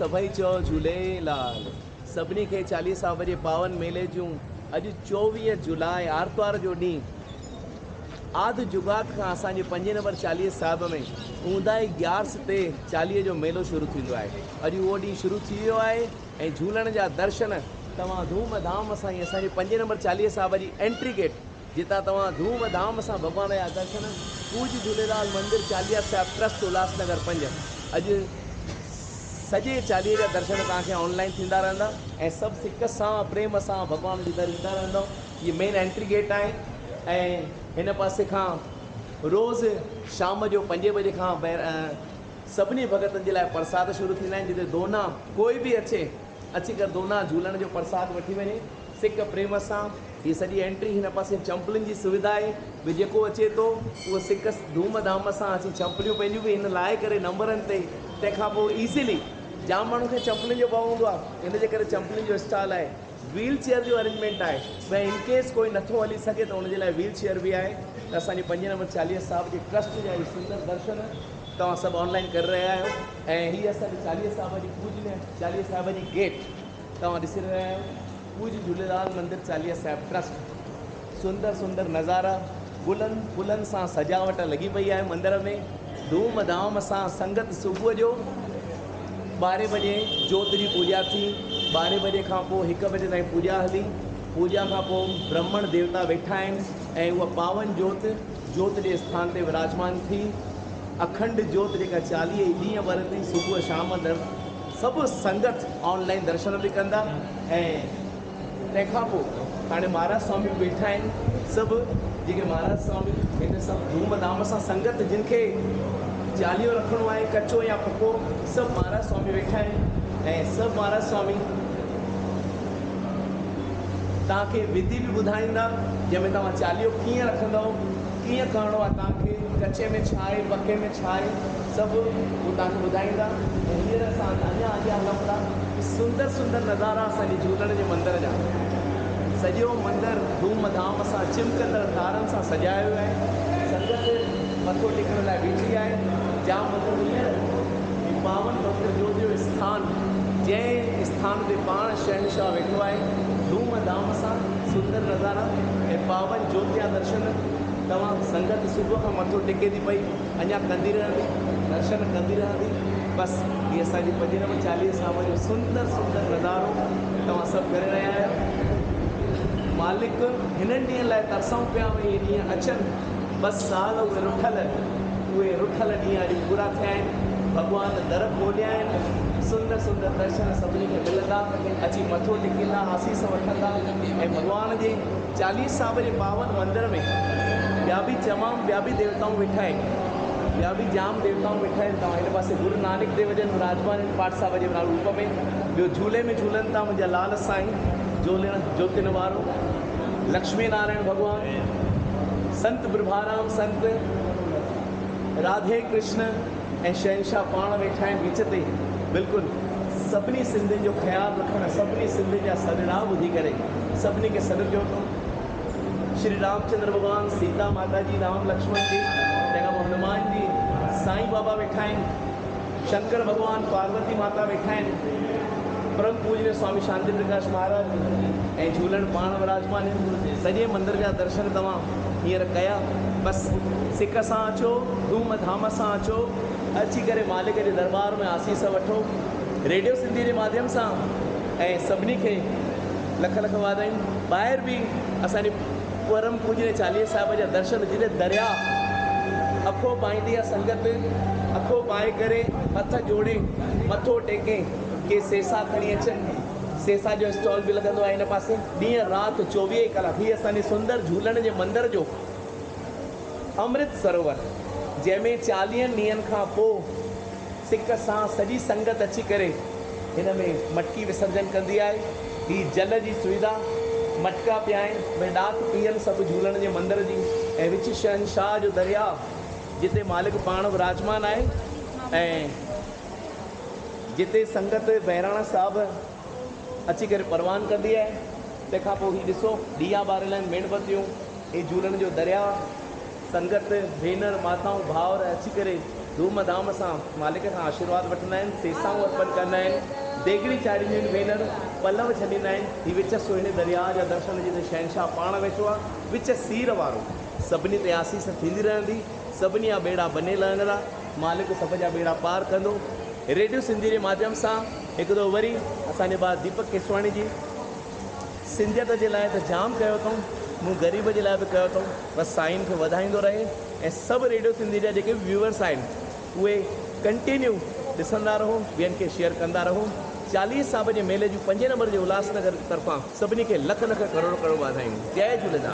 سڀئي چئو جهوليلال. سڀني کي چاليهه صاحب جي پاون ميلي جون اڄ 24 جولاء آرتوار جو ڏينهن آڌ جڳات کان اسان جي پنجين نمبر چاليهه صاحب ۾ اونداهي گيارس تي چاليهه جو ميلو شروع ٿيندو آهي. اڄ اهو ڏينهن شروع ٿي ويو آهي ۽ جهولڻ جا درشن توهان ڌوم ڌام سان ئي اسان جي پنجين نمبر چاليهه صاحب جي انٽري گيٽ جتان توهان ڌوم ڌام سان ڀڳوان جا درشن پوڄ جهوليلال مندر چاليهه صاحب ٽرسٽ الهاس نگر 5 اڄ سڄي چاليهي جا درشن توهان کي آن لائين ٿيندا رهندا ۽ سڀ سڪ سان پريم سان ڀڳوان جي در ايندا رهندؤ. هي مين انٽري گيٽ آهي ۽ هن پاسي کان روز شام جو 5 بجي کان سڀني ڀڳتن جي لاء پرساد شروع ٿيندا آهن جتي دونا ڪوئي به اچي اچي ڪري دونا جهولڻ جو پرساد وٺي وڃي سڪ پريم سان. هي سڄي انٽري هن پاسي چمپلن جي سوڌا آهي به جيڪو اچي ٿو اهو سڪ ڌوم ڌام سان اچي چمپليون پنهنجون به هن لاهي ڪري نمبرن تي تنهن کان پوء ايزلي جام ماڻهن کي چمپلن جو ڀؤ هوندو آهي ان جي ڪري چمپلن جو اسٽال آهي. ويل چيئر جو ارينجمينٽ آهي ڀئي ان ڪيس ڪوئي نٿو هلي سگهي ته ان جي لاء ويل چيئر به آهي. ته اسان جي پنجين نمبر چاليهه صاحب جي ٽرسٽ جا هي سندر درشن توهان سڀ آن لائين ڪري رهيا آهيو ۽ هي اسان جي چاليهه صاحب جي پوڄني چاليهه صاحب جي گيٽ توهان ڏسي رهيا آهيو. پوڄ جهوليلال مندر چاليهه صاحب ٽرسٽ سندر سندر نظارا گلن ڦلن سان سجاوٽ لڳي پئي آهي مندر ۾ ڌوم ڌام سان سنگت صبح جو 12 بجي جوت جي پوڄا ٿي. 12 بجي کان پوء 1 بجي تائين پوڄا هلي. پوڄا کان پوء برهمڻ ديوتا ويٺا آهن ۽ اها پاون جوت جوت جي اسٿان تي وراجمان ٿي. اکنڊ جوت جيڪا 40 ئي ڏينهن ٻرندي صبح شام در سڀ سنگت آن لائين درشن به ڪندا ۽ تنهن کان پوء هاڻي مهاراج سوامي به ويٺا آهن. سڀ جيڪي مهاراج سوامي هن سڀ ڌوم ڌام سان سنگت جن کي چاليهو رکڻو آهي ڪچو يا پڪو سڀ مهاراج سوامي ويٺا آهن ۽ سڀ مهاراج سوامي توهان کي وڌي به ٻڌائيندا جنهن ۾ توهان چاليهو ڪيئن رکندؤ ڪيئن ڪرڻو آهي توهان کي ڪچي ۾ ڇا آهي پڪي ۾ ڇا آهي سڀ هو توهان کي ٻڌائيندا. ۽ هينئر اسان اڃا اڳيان هلون ٿا. سندر سندر نظارا اسان جي جهولڻ جي مندر جا. سڄو مندر ڌوم ڌام سان چمڪندڙ تارن سان سجايو ويو آهي. سنگت مٿو ٽيڪڻ لاء بيٺي آهي. جام مندر هينئر هي پاون پوتر جوت جو اسٿان جنهن اسٿان تي پاڻ شهنشاهه ويٺو آهي. ڌوم ڌام سان سندر نظارا ۽ پاون جوت جا درشن توهان سنگت صبح کان مٿو ٽيڪي ٿي پئي. اڃا ڪندي رهندي، درشن ڪندي رهندي. بس هي اسان جي پنجين نمبر چاليهه صاحب جو سندر سندر نظارو توهان سڀ ڪري رهيا آهيو. مالڪ هنن ڏينهن لاء ترسون پيا اهي ڏينهن اچن. بس سال اهي رٺل، اهي رٺل ڏينهن اڄ پورا ٿيا آهن. ڀڳوان در کوليا آهن. سندر سندر درشن سڀني کي ملندا. اچي مٿو ٽيڪيندا، آسيس وٺندا ۽ ڀڳوان جي چاليهه صاحب جي پاون مندر ۾ ٻيا به تمام ٻيا به ديوتائون ويٺا آهن. ٻيا به جام ديوتائون ويٺا آهن. توهان هن پاسي گرو نانڪ ديو جن وراجمان آهن پاٺ صاحب جي روپ ۾. ٻيو جهولي ۾ جهولن ٿا منهنجا لال سائين جهولڻ جوتين وارو لڪشمي نارائڻ ڀڳوان سنت پرڀارام سنت راڌي ڪرشن ۽ شهنشاهه پاڻ ويٺا آهن وچ تي. بلڪل سڀني سنڌين جو خيال رکڻ سڀني سنڌين جا سڏڙا ٻڌي ڪري سڀني کي سڏ ڪيو اٿئون. شري رامچندر ڀڳوان، سيتا ماتا جي، رام لڪشمڻ جي، تنهن کان پوء هنومان جي، سائين بابا ويٺا آهن، شنڪر ڀڳوان، پاروتي ماتا ويٺا آهن، پرم پوڄنيه سوامي شانتي پرڪاش مهاراج ۽ جهولڻ پاڻ وراجمان آهن. سڄي مندر جا درشن توهان هينئر ڪيا. بس سڪ سان اچو، ڌوم ڌام سان اچو، اچي ڪري مالڪ جي درٻار ۾ آسيس وٺو. ريڊيو سنڌي جي ماڌيم سان ۽ سڀني کي لک لک واڌايون. ٻاهر به اسان جي پرم پوڄنيه چاليهه صاحب جا درشن جتي درياء اکو پائيندي آ سنگت اکو پائي ڪري هٿ جوڙي مٿو ٽيڪي ڪي سيسا کڻي اچن سيسا جو اسٽال به لڳندو آهي هن پاسي ڏينهن رات 24 ئي ڪلاڪ هي اسان جي سندر جهولڻ جي مندر جو امرت سروور جنهن ۾ 40 ڏينهن کان پوء سڪ سان سڄي سنگت اچي ڪري هن ۾ مٽڪي وسرجن ڪندي آهي. هي جل جي سويڌا، مٽڪا پيا آهن، ڀئي ڏات پيئن سڀ جهولڻ جي مندر جي ۽ وچ شهنشاهه جو درياء جتي مالڪ پاڻ وراجمان آهي ۽ جتي سنگت بهراڻا صاحب اچي ڪري پروان ڪندي آهي. تنهن کان پوء هي ڏسو ڏيئا ٻاريل آهن، ميڻ بتيون، هي جهولڻ جو درياء، سنگت، ڀينر، ماتائون، ڀائر اچي ڪري ڌوم ڌام سان مالڪ کان آشيرواد وٺندا آهن، سيسائون ارپن ڪندا آهن، ديڳڙي چاڙهينديون آهن ڀينر، پلو ڇڏيندا آهن. هي وچ سهڻي درياهه جا درشن جتي شهنشاهه پاڻ ويٺو آهي، وچ سير وارو. سڀني تي آسيس ٿيندي رهندي، سڀني جا ٻيڙا بني لهندا، مالڪ سڀ جا ٻيڙا پار ڪندو. ريڊيو سنڌي جي ماڌيم سان هڪ دفعو وري اسان جي ڀاء ديپڪ ڪيسواڻي جي سنڌيت جي لاء ته جام ڪيو اٿئون، مون غريب جي لاء به ڪيو اٿئون، بس سائين کي وڌائيندو رهي ۽ سڀ ريڊيو سنڌي جا جيڪي به ويوئرس آهن اهي ڪنٽينيو ڏسندا رهو، ٻين کي شيئر ڪندا رهو. چاليهه صاحب جي ميلي جون پنجين نمبر جي الهاس نگر طرفان سڀني کي لک لک ڪروڙ ڪروڙ واڌايون. جئي جهوليلال.